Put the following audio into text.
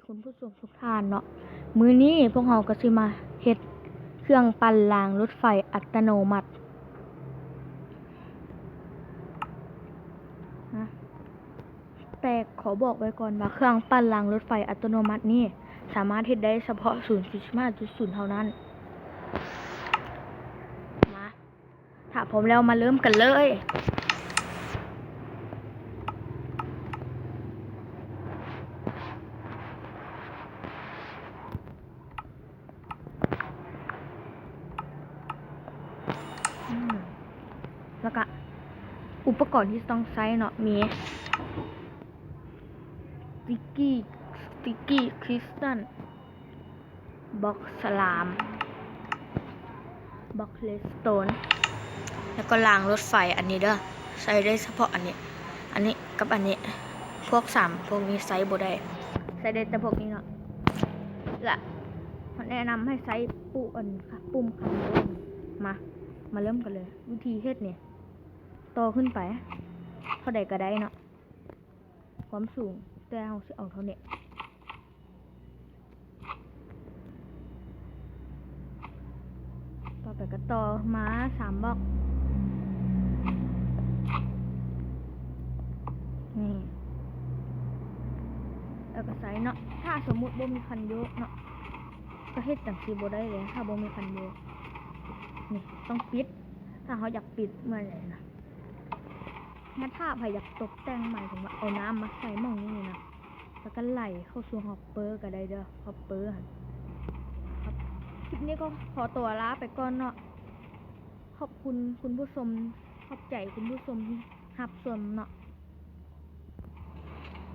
ຄຸນຜູ້ຊົມທຸກທ່ານເນາະ, ມື້ນີ້ພວກເຮົາກໍຊິມາເຮັດເຄື່ອງປັ່ນລາງລົດໄຟອັດຕະໂນມັດນະ. ແຕ່ຂໍບອກໄວ້ກ່ອນວ່າເຄື່ອງປັ່ນລາງລົດໄຟອັດຕະໂນມັດນີ້ ສາມາດເຮັດໄດ້ສະເພາະສູນຈຸດສິບຫ້າຈຸດສູນເທົ່ານັ້ນ. ມາ ຖ້າພ້ອມແລ້ວມາເລີ່ມກັນເລີຍ. ອືມ ແລ້ວກະອຸປະກອນທີ່ຕ້ອງໃຊ້ເນາະ ມີ ສະຕິກກີ້ ສະຕິກກີ້ຄຣິສຕັນ ບລັອກສະລາມ ບລັອກເຣດສະໂຕນ ແລ້ວກໍລາງລົດໄຟ. ອັນນີ້ເດີ ໃຊ້ໄດ້ສະເພາະອັນນີ້ ອັນນີ້ກັບອັນນີ້. ພວກສາມພວກນີ້ໃຊ້ບໍ່ໄດ້ ໃຊ້ໄດ້ແຕ່ພວກນີ້ເນາະ. ລະແນະນຳໃຫ້ໃຊ້ປຸ່ມ ອັນ ປຸ່ມຄັນໂຍນ. ມາ ມາເລີ່ມກັນເລີຍ. ວິທີເຮັດນີ້ ຕໍ່ຂຶ້ນໄປເທົ່າໃດກໍໄດ້ເນາະ ຄວາມສູງ, ແຕ່ເຮົາຊິເອົາເທົ່ານີ້. ຕໍ່ໄປກໍຕໍ່ມາສາມບລັອກ ນີ້ ແລ້ວກໍໃສ່ເນາະ. ຖ້າສົມມຸດບໍ່ມີຄັນໂຍກເນາະ ກໍເຮັດຈັ່ງຊີ້ບໍ່ໄດ້ເລີຍ ຖ້າບໍ່ມີຄັນໂຍກ. ນີ້ຕ້ອງປິດ ຖ້າເຮົາຢາກປິດເມື່ອໃດນະ. ແລ້ວຖ້າໃຜຢາກຕົກແຕ່ງ ໝາຍເຖິງວ່າເອົານ້ຳມາໃສ່ໝ່ອງນີ້ນະ ແລ້ວກໍໄຫຼເຂົ້າສູ່ຮອບເປີກໍໄດ້ເດີ ຮອບເປີຫັ້ນ. ຄລິບນີ້ກໍຂໍຕົວລາໄປກ່ອນເນາະ. ຂອບຄຸນຄຸນຜູ້ຊົມ ຂອບໃຈຄຸນຜູ້ຊົມທີ່ຮັບຊົມເນາະ.